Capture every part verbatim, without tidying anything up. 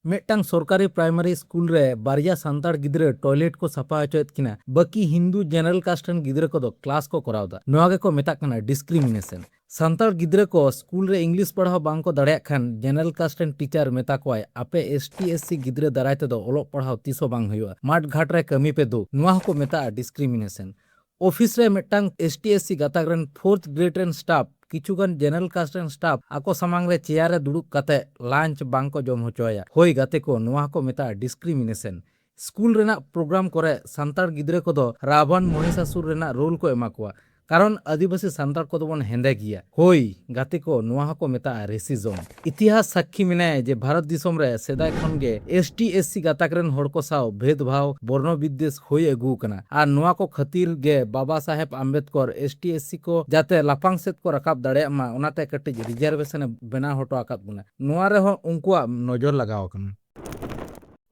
ᱢᱤᱫᱴᱟᱝ ᱥᱚᱨᱠᱟᱨᱤ primary school ᱨᱮ ᱵᱟᱨᱭᱟ ᱥᱟᱱᱛᱟᱲ ᱜᱤᱫᱽᱨᱟᱹ ᱴᱚᱭᱞᱮᱴ ᱠᱚ ᱥᱟᱯᱷᱟ ᱦᱚᱪᱚᱭᱮᱫ ᱠᱤᱱᱟ, ᱵᱟᱹᱠᱤ ᱦᱤᱱᱫᱩ ᱡᱮᱱᱟᱨᱮᱞ ᱠᱟᱥᱴ ᱨᱮᱱ ᱜᱤᱫᱽᱨᱟᱹ ᱠᱚᱫᱚ ᱠᱞᱟᱥ ᱠᱚ ᱠᱚᱨᱟᱣ ᱫᱟ᱾ ᱱᱚᱣᱟ ᱜᱮᱠᱚ ᱢᱮᱛᱟᱜ ᱠᱟᱱᱟ ᱰᱤᱥᱠᱨᱤᱢᱤᱱᱮᱥᱚᱱ᱾ ᱥᱟᱱᱛᱟᱲ ᱜᱤᱫᱽᱨᱟᱹ ᱠᱚ ᱥᱠᱩᱞ ᱨᱮ ᱤᱝᱞᱤᱥ ᱯᱟᱲᱦᱟᱣ ᱵᱟᱝ ᱠᱚ ᱫᱟᱲᱮᱭᱟᱜ ᱠᱷᱟᱱ ᱡᱮᱱᱟᱨᱮᱞ ᱠᱟᱥᱴ ᱨᱮᱱ ᱴᱤᱪᱟᱨ ᱢᱮᱛᱟ ᱠᱚᱣᱟᱭ, "ᱟᱯᱮ ᱮᱥ ᱴᱤ ᱮᱥ ᱥᱤ ᱜᱤᱫᱽᱨᱟᱹ ᱫᱟᱨᱟᱭ ᱛᱮᱫᱚ ᱚᱞᱚᱜ ᱯᱟᱲᱦᱟᱣ ᱛᱤᱥ ᱦᱚᱸ ᱵᱟᱝ ᱦᱩᱭᱩᱜᱼᱟ, ᱢᱟᱴᱷ ᱜᱷᱟᱴ ᱨᱮ ᱠᱟᱹᱢᱤ ᱯᱮ ᱫᱩ᱾" ᱱᱚᱣᱟ ᱦᱚᱸᱠᱚ ᱢᱮᱛᱟᱜᱼᱟ ᱰᱤᱥᱠᱨᱤᱢᱤᱱᱮᱥᱚᱱ᱾ ᱚᱯᱷᱤᱥ ᱨᱮ ᱢᱤᱫᱴᱟᱝ ᱮᱥ ᱴᱤ ᱮᱥ ᱥᱤ ᱜᱟᱛᱟᱠ ᱨᱮᱱ ᱯᱷᱳᱨᱛᱷ ᱜᱨᱮᱰ ᱨᱮᱱ ᱥᱴᱟᱯ ᱠᱤᱪᱷᱩ ᱜᱟᱱ ᱡᱮᱱᱟᱨᱮᱞ ᱠᱟᱥᱴ ᱨᱮᱱ ᱥᱴᱟᱯ ᱟᱠᱚ ᱥᱟᱢᱟᱝ ᱨᱮ ᱪᱮᱭᱟᱨ ᱨᱮ ᱫᱩᱲᱩᱵ ᱠᱟᱛᱮ ᱞᱟᱧᱪ ᱵᱟᱝ ᱠᱚ ᱡᱚᱢ ᱦᱚᱪᱚᱭᱟ᱾ ᱦᱳᱭ ᱜᱟᱛᱮ ᱠᱚ, ᱱᱚᱣᱟ ᱦᱚᱸᱠᱚ ᱢᱮᱛᱟᱜᱼᱟ ᱰᱤᱥᱠᱨᱤᱢᱤᱱᱮᱥᱚᱱ᱾ ᱥᱠᱩᱞ ᱨᱮᱱᱟᱜ ᱯᱨᱳᱜᱨᱟᱢ ᱠᱚᱨᱮ ᱥᱟᱱᱛᱟᱲ ᱜᱤᱫᱽᱨᱟᱹ ᱠᱚᱫᱚ ᱨᱟᱵᱚᱱ ᱢᱚᱦᱤᱥᱟᱥᱩᱨ ᱨᱮᱱᱟᱜ ᱨᱳᱞ ᱠᱚ ᱮᱢᱟ ᱠᱚᱣᱟ, ᱠᱟᱨᱚᱱ ᱟᱹᱫᱤᱵᱟᱹᱥᱤ ᱥᱟᱱᱛᱟᱲ ᱠᱚᱫᱚ ᱵᱚᱱ ᱦᱮᱸᱫᱮ ᱜᱮᱭᱟ᱾ ᱦᱳᱭ ᱜᱟᱛᱮ ᱠᱚ, ᱱᱚᱣᱟ ᱦᱚᱸᱠᱚ ᱢᱮᱛᱟᱜᱼᱟ ᱨᱮᱥᱤᱡᱚᱢ᱾ ᱤᱛᱤᱦᱟᱥ ᱥᱟᱹᱠᱷᱤ ᱢᱮᱱᱟᱭᱟ ᱡᱮ ᱵᱷᱟᱨᱚᱛ ᱫᱤᱥᱚᱢ ᱨᱮ ᱥᱮᱫᱟᱭ ᱠᱷᱚᱱ ᱜᱮ ᱮᱥ ᱴᱤ ᱮᱥ ᱥᱤ ᱜᱟᱛᱟᱠ ᱨᱮᱱ ᱦᱚᱲ ᱠᱚ ᱥᱟᱶ ᱵᱷᱮᱫᱽ ᱵᱷᱟᱣ, ᱵᱚᱨᱱᱚ ᱵᱤᱫᱽᱫᱮᱥ ᱦᱩᱭ ᱟᱹᱜᱩ ᱟᱠᱟᱱᱟ᱾ ᱟᱨ ᱱᱚᱣᱟ ᱠᱚ ᱠᱷᱟᱹᱛᱤᱨ ᱜᱮ ᱵᱟᱵᱟ ᱥᱟᱦᱮᱵᱽ Ambedkar S T S C ᱠᱚ ᱡᱟᱛᱮ ᱞᱟᱯᱷᱟᱝ ᱥᱮᱫ ᱠᱚ ᱨᱟᱠᱟᱵ ᱫᱟᱲᱮᱭᱟᱜ ᱢᱟ, ᱚᱱᱟᱛᱮ ᱠᱟᱹᱴᱤᱡ ᱨᱤᱡᱟᱨᱵᱷᱮᱥᱚᱱ ᱮ ᱵᱮᱱᱟᱣ ᱦᱚᱴᱚ ᱟᱠᱟᱫ ᱵᱚᱱᱟ᱾ ᱱᱚᱣᱟ ᱨᱮᱦᱚᱸ ᱩᱱᱠᱩᱣᱟᱜ ᱱᱚᱡᱚᱨ ᱞᱟᱜᱟᱣ ᱟᱠᱟᱱᱟ᱾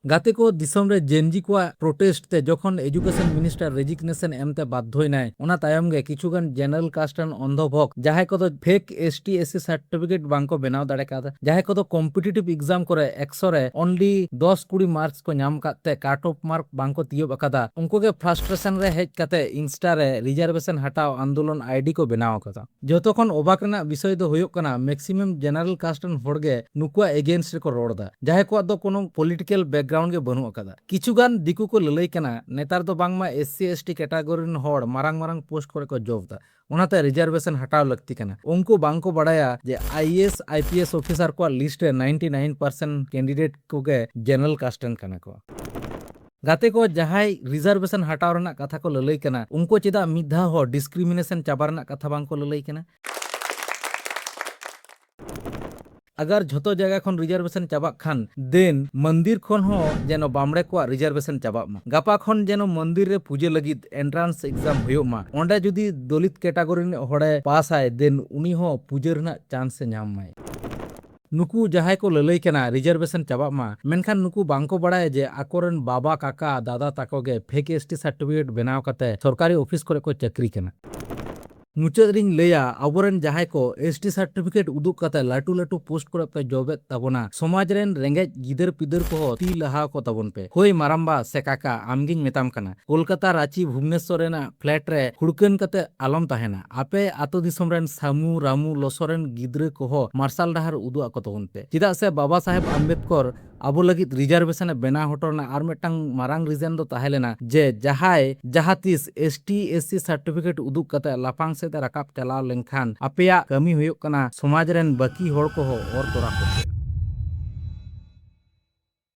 ᱜᱟᱛᱮ ᱠᱚ, ᱫᱤᱥᱚᱢ ᱨᱮ ᱡᱮᱱᱡᱤ ᱠᱚᱣᱟᱜ ᱯᱨᱚᱴᱮᱥᱴ ᱛᱮ ᱡᱚᱠᱷᱚᱱ ᱮᱡᱩᱠᱮᱥᱚᱱ ᱢᱤᱱᱤᱥᱴᱟᱨ ᱨᱮᱡᱤᱜᱱᱮᱥᱚᱱ ᱮᱢᱛᱮ ᱵᱟᱫᱽᱫᱷᱚᱭᱱᱟᱭ, ᱚᱱᱟ ᱛᱟᱭᱚᱢ ᱜᱮ ᱠᱤᱪᱷᱩ ᱜᱟᱱ ᱡᱮᱱᱟᱨᱮᱞ ᱠᱟᱥᱴ ᱨᱮᱱ ᱚᱱᱫᱷᱚ ᱵᱷᱚᱠᱛ, ᱡᱟᱦᱟᱸᱭ ᱠᱚᱫᱚ fake S T S C certificate ᱵᱟᱝ ᱠᱚ ᱵᱮᱱᱟᱣ ᱫᱟᱲᱮ ᱠᱟᱣᱫᱟ, ᱡᱟᱦᱟᱸᱭ ᱠᱚᱫᱚ ᱠᱚᱢᱯᱤᱴᱤᱴᱤᱵᱷ ᱮᱠᱡᱟᱢ ᱠᱚᱨᱮ ᱮᱠᱥᱚ ᱨᱮ ᱚᱱᱞᱤ ᱫᱚᱥ ᱠᱩᱲᱤ ᱢᱟᱨᱠᱥ ᱠᱚ ᱧᱟᱢ ᱠᱟᱫ ᱛᱮ ᱠᱟᱴ ᱚᱯᱷ ᱢᱟᱨᱠ ᱵᱟᱝ ᱠᱚ ᱛᱤᱭᱳᱜ ᱟᱠᱟᱫᱟ, ᱩᱱᱠᱩ ᱜᱮ ᱯᱷᱨᱟᱥᱴᱨᱮᱥᱚᱱ ᱨᱮ ᱦᱮᱡ ᱠᱟᱛᱮ ᱤᱱᱥᱴᱟ ᱨᱮ ᱨᱤᱡᱟᱨᱵᱷᱮᱥᱚᱱ ᱦᱟᱴᱟᱣ ᱟᱱᱫᱳᱞᱚᱱ ᱟᱭᱰᱤ ᱠᱚ ᱵᱮᱱᱟᱣ ᱟᱠᱟᱫᱟ᱾ ᱡᱚᱛᱚ ᱠᱷᱚᱱ ᱚᱵᱟᱠ ᱨᱮᱱᱟᱜ ᱵᱤᱥᱚᱭ ᱫᱚ ᱦᱩᱭᱩᱜ ᱠᱟᱱᱟ, ᱢᱮᱠᱥᱤᱢᱟᱢ ᱡᱮᱱᱟᱨᱮᱞ ᱠᱟᱥᱴ ᱨᱮᱱ ᱦᱚᱲ ᱜᱮ ᱱᱩᱠᱩᱣᱟᱜ ᱮᱜᱮᱱᱥᱴ ᱨᱮᱠᱚ ᱨᱚᱲ ᱮᱫᱟ, ᱡᱟᱦᱟᱸᱭ ᱠᱚᱣᱟᱜ ᱫᱚ ᱠᱳᱱᱳ ᱯᱚᱞᱤᱴᱤᱠᱟᱞ ᱵᱮᱠᱜᱨᱟᱣᱩᱱᱰ ᱜᱮ ᱵᱟᱹᱱᱩᱜ ᱟᱠᱟᱫᱟ᱾ ᱠᱤᱪᱷᱩ ᱜᱟᱱ ᱫᱤᱠᱩ ᱠᱚ ᱞᱟᱹᱞᱟᱹᱭ ᱠᱟᱱᱟ, ᱱᱮᱛᱟᱨ ᱫᱚ ᱵᱟᱝᱢᱟ S C S T category ᱨᱮᱱ ᱦᱚᱲ ᱢᱟᱨᱟᱝ ᱢᱟᱨᱟᱝ ᱯᱳᱥᱴ ᱠᱚᱨᱮ ᱠᱚ ᱡᱚᱵ ᱮᱫᱟ, ᱚᱱᱟᱛᱮ ᱨᱤᱡᱟᱨᱵᱷᱮᱥᱚᱱ ᱦᱟᱴᱟᱣ ᱞᱟᱹᱠᱛᱤ ᱠᱟᱱᱟ᱾ ᱩᱱᱠᱩ ᱵᱟᱝ ᱠᱚ ᱵᱟᱲᱟᱭᱟ ᱡᱮ I A S, I P S officer ᱠᱚᱣᱟᱜ ᱞᱤᱥᱴ ᱨᱮ ᱱᱟᱭᱤᱱᱴᱤ ᱱᱟᱭᱤᱱ ᱯᱟᱨᱥᱮᱱᱴ ᱠᱮᱱᱰᱤᱰᱮᱴ ᱠᱚᱜᱮ ᱡᱮᱱᱟᱨᱮᱞ ᱠᱟᱥᱴ ᱨᱮᱱ ᱠᱟᱱᱟ ᱠᱚ᱾ ᱜᱟᱛᱮ ᱠᱚ, ᱡᱟᱦᱟᱸᱭ ᱨᱤᱡᱟᱨᱵᱷᱮᱥᱚᱱ ᱦᱟᱴᱟᱣ ᱨᱮᱱᱟᱜ ᱠᱟᱛᱷᱟ ᱠᱚ ᱞᱟᱹᱞᱟᱹᱭ ᱠᱟᱱᱟ, ᱩᱱᱠᱩ ᱪᱮᱫᱟᱜ ᱢᱤᱫ ᱫᱷᱟᱣ ᱦᱚᱸ ᱰᱤᱥᱠᱨᱤᱢᱤᱱᱮᱥᱚᱱ ᱪᱟᱵᱟ ᱨᱮᱱᱟᱜ ᱠᱟᱛᱷᱟ ᱵᱟᱝ ᱠᱚ ᱞᱟᱹᱞᱟᱹᱭ ᱠᱟᱱᱟ? ᱟᱜᱟᱨ ᱡᱷᱚᱛᱚ ᱡᱟᱭᱜᱟ ᱠᱷᱚᱱ ᱨᱤᱡᱟᱨᱵᱷᱮᱥᱚᱱ ᱪᱟᱵᱟᱜ ᱠᱷᱟᱱ, then ᱢᱚᱱᱫᱤᱨ ᱠᱷᱚᱱ ᱦᱚᱸ ᱡᱮᱱᱚ ᱵᱟᱢᱲᱮ ᱠᱚᱣᱟᱜ ᱨᱤᱡᱟᱨᱵᱷᱮᱥᱚᱱ ᱪᱟᱵᱟᱜ ᱢᱟ᱾ ᱜᱟᱯᱟ ᱠᱷᱚᱱ ᱡᱮᱱᱚ ᱢᱚᱱᱫᱤᱨ ᱨᱮ ᱯᱩᱡᱟᱹ ᱞᱟᱹᱜᱤᱫ ᱮᱱᱴᱨᱟᱱᱥ ᱮᱠᱡᱟᱢ ᱦᱩᱭᱩᱜ ᱢᱟ᱾ ᱚᱸᱰᱮ ᱡᱩᱫᱤ ᱫᱚᱞᱤᱛ ᱠᱮᱴᱟᱜᱚᱨᱤ ᱨᱤᱱᱤᱡ ᱦᱚᱲᱮ ᱯᱟᱥᱟᱭ, then ᱩᱱᱤ ᱦᱚᱸ ᱯᱩᱡᱟᱹ ᱨᱮᱱᱟᱜ ᱪᱟᱱᱥ ᱮ ᱧᱟᱢ ᱢᱟᱭ᱾ ᱱᱩᱠᱩ ᱡᱟᱦᱟᱸᱭ ᱠᱚ ᱞᱟᱹᱞᱟᱹᱭ ᱠᱟᱱᱟ ᱨᱤᱡᱟᱨᱵᱷᱮᱥᱚᱱ ᱪᱟᱵᱟᱜ ᱢᱟ, ᱢᱮᱱᱠᱷᱟᱱ ᱱᱩᱠᱩ ᱵᱟᱝ ᱠᱚ ᱵᱟᱲᱟᱭᱟ ᱡᱮ ᱟᱠᱚᱨᱮᱱ ᱵᱟᱵᱟ, ᱠᱟᱠᱟ, ᱫᱟᱫᱟ ᱛᱟᱠᱚ ᱜᱮ ᱯᱷᱮᱠ ᱮᱥ ᱴᱤ ᱥᱟᱨᱴᱤᱯᱷᱤᱠᱮᱴ ᱵᱮᱱᱟᱣ ᱠᱟᱛᱮ ᱥᱚᱨᱠᱟᱨᱤ ᱚᱯᱷᱤᱥ ᱠᱚᱨᱮ ᱠᱚ ᱪᱟᱹᱠᱨᱤ ᱠᱟᱱᱟ᱾ ᱢᱩᱪᱟᱹᱫ ᱨᱤᱧ ᱞᱟᱹᱭᱟ, ᱟᱵᱚᱨᱮᱱ ᱡᱟᱦᱟᱸᱭ ᱠᱚ ᱮᱥ ᱴᱤ certificate ᱩᱫᱩᱜ ᱠᱟᱛᱮ ᱞᱟᱹᱴᱩ ᱞᱟᱹᱴᱩ post ᱠᱚᱨᱮ ᱯᱮ ᱡᱚᱵᱮᱫ ᱛᱟᱵᱚᱱᱟ, ᱥᱚᱢᱟᱡᱽ ᱨᱮᱱ ᱨᱮᱸᱜᱮᱡ ᱜᱤᱫᱟᱹᱨ ᱯᱤᱫᱟᱹᱨ ᱠᱚᱦᱚᱸ ᱛᱤ ᱞᱟᱦᱟ ᱠᱚ ᱛᱟᱵᱚᱱ ᱯᱮ᱾ ᱦᱳᱭ ᱢᱟᱨᱟᱢᱵᱟ ᱥᱮ ᱠᱟᱠᱟ, ᱟᱢᱜᱤᱧ ᱢᱮᱛᱟᱢ ᱠᱟᱱᱟ, ᱠᱳᱞᱠᱟᱛᱟ, ᱨᱟᱸᱪᱤ, ᱵᱷᱩᱵᱽᱱᱮᱥᱚᱨ ᱨᱮᱱᱟᱜ flat ᱨᱮ ᱦᱩᱲᱠᱟᱹᱱ ᱠᱟᱛᱮ ᱟᱞᱚᱢ ᱛᱟᱦᱮᱱᱟ᱾ ᱟᱯᱮ ᱟᱛᱳ ᱫᱤᱥᱚᱢ ᱨᱮᱱ ᱥᱟᱹᱢᱩ, ᱨᱟᱢᱩ, ᱞᱚᱥᱚ ᱨᱮᱱ ᱜᱤᱫᱽᱨᱟᱹ ᱠᱚᱦᱚᱸ ᱢᱟᱨᱥᱟᱞ ᱰᱟᱦᱟᱨ ᱩᱫᱩᱜ ᱟᱠᱚ ᱛᱟᱵᱚᱱ ᱯᱮ᱾ ᱪᱮᱫᱟᱜ ᱥᱮ ᱵᱟᱵᱟ ᱥᱟᱦᱮᱵᱽ ᱟᱢᱵᱮᱫᱠᱚᱨ ᱟᱵᱚ ᱞᱟᱹᱜᱤᱫ reservation ᱮ ᱵᱮᱱᱟᱣ ᱦᱚᱴᱚ ᱞᱮᱱᱟ᱾ ᱟᱨ ᱢᱤᱫᱴᱟᱝ ᱢᱟᱨᱟᱝ reason ᱫᱚ ᱛᱟᱦᱮᱸ ᱞᱮᱱᱟ ᱡᱮ ᱡᱟᱦᱟᱸᱭ ᱡᱟᱦᱟᱸ ᱛᱤᱥ S T S C certificate ᱩᱫᱩᱜ ᱠᱟᱛᱮ ᱞᱟᱯᱷᱟᱝ ᱥᱮᱫ ᱮ ᱨᱟᱠᱟᱵ ᱪᱟᱞᱟᱣ ᱞᱮᱱᱠᱷᱟᱱ ᱟᱯᱮᱭᱟᱜ ᱠᱟᱹᱢᱤ ᱦᱩᱭᱩᱜ ᱠᱟᱱᱟ ᱥᱚᱢᱟᱡᱽ ᱨᱮᱱ ᱵᱟᱹᱠᱤ ᱦᱚᱲ ᱠᱚᱦᱚᱸ ᱚᱨ ᱛᱚᱨᱟ ᱠᱚᱯᱮ᱾